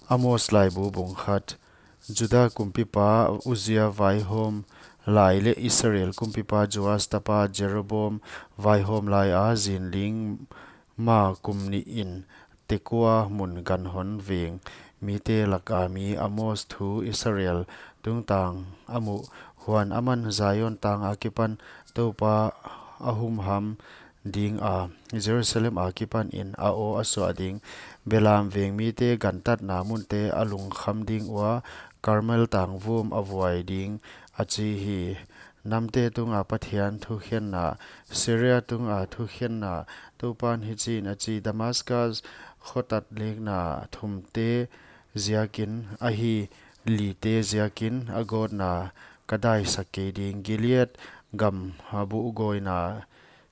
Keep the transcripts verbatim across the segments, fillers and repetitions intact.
Amos laibu bung khat. Juda kumpipa Uzia vaihawm lai leh Israel kumpipa Joas tapa Jeroboam vaihawm lai a zinling ma kum nih in Tekoa mun ganhon veng mite lak a mi Amos thu Israel tungtang a muh. Huan aman Zion tang akipan Toupa a humham ding a, Jerusalem akipan in a aw a suah ding. Belam veng mite gantatna munte a lungkham ding ua, Karmel tang vum a vuai ding, a chi hi. Namte tunga Pathian thukhenna. Siria tunga thukhenna. Toupan hichiin a chi: Damaskas khotat lekna thumte ziakin, ahi, lite ziakin a gawtna ka daisak kei ding. Gilead gam a buhgawina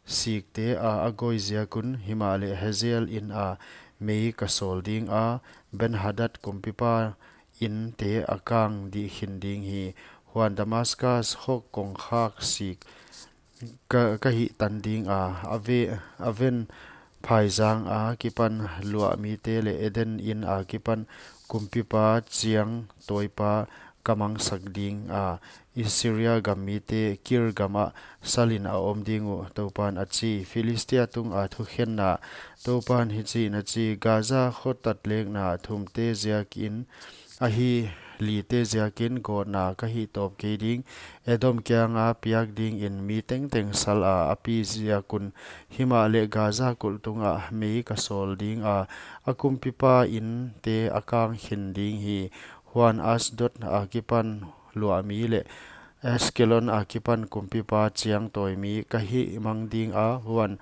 sikte a a gawi ziak un, himahleh Hazael in a mei ka sawl ding a, Benhadad kumpipa inte a kang dih khin ding hi. Huan Damaskas khok kongkhak sik ka, ka hihtan ding a, a ve, a ven phaizang akipan luah mite leh Eden in akipan kumpipa chiang tawipa ka mangsak ding a, Assyria gam mite Kir gam ah salin a om ding uh, Toupan a chi. Philistia tunga thukhenna. Toupan hichiin a chi: Gaza khotat lekna thumte ziakin, ahi, lite ziakin gawtna ka hih tawp kei ding. Edom kianga piak dingin mi tengteng sal a a pi ziak un, himahleh Gaza kulh tunga mei ka sawl ding a, a kumpipa inte a kang khin ding hi. Huan Asdod akipan luah mi leh Askelon akipan kumpipa chiang tawi mi ka hih mang ding a, huan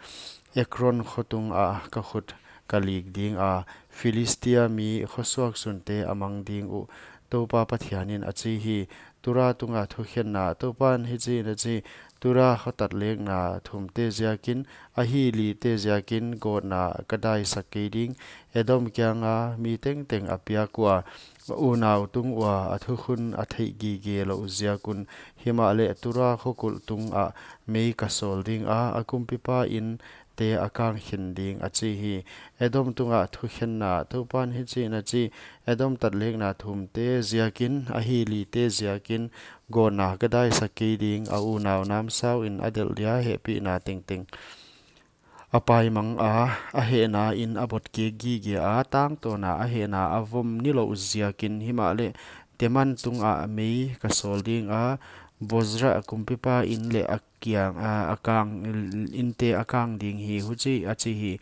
Ekron khotung ah ka khut ka lik ding a, Philistia mi khosuak sunte a mang ding uh, Toupa Pathianin a chi hi. Tura tunga thukhenna. Toupan hichiin a chi: Tura khotat lekna thumte ziakin, ahi, lite ziakin gawtna ka daisak kei ding. Edom kianga mi tengteng a piak ua, unau tung ua a thukhun a theih gige louh ziak un, himahleh Tura khokulh tungah mei ka sawl ding a, a kumpipa inte a kang khin ding, a chi hi. Edom tunga thukhenna. Toupan hichiin a chi: Edom tatlekna thumte ziakin, ahi, lite ziakin gawtna ka daisak kei ding. A unau namsau in a delh dia, hehpihna tengteng a paimang a, a hehna in a bot kek gige a, tangtawn a a hehna a vom nilouh ziakin, himahleh Teman tungah mei ka sawl ding a, Bozra kumpipa in leh a kiang, a, a kang, inte a kang ding hi, huchi a chi hi.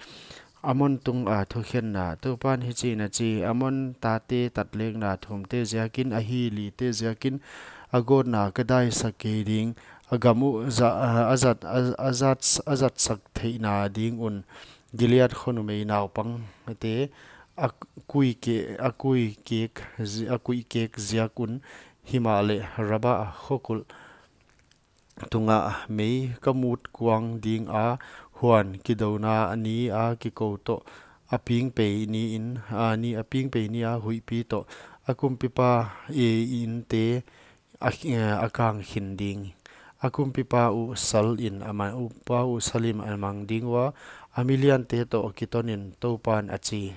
Amon tunga thukhenna. Toupan hichiin a chi: Amon tate tatlekna thumte ziakin, ahi, lite ziakin a gawtna ka daisak kei ding. A gam uh za-, a, a zat, a, a zat, a zatsak theihna ding un, Gilead khonumei naupangte a kuih ke-, a kuih kek zi-, a kuih kek ziak un, himahleh Rabba khokulh tungah mei ka mut kuang ding a, huan kidouna ni a kikou toh, a pingpei ni in, a ni, a pingpei ni a huihpi toh, a kumpipa i inte a, a kang khin ding. A kumpipa uh sal in a ma-, upa uh sal in a mang ding ua, a miliante toh kitonin, Toupan a chi.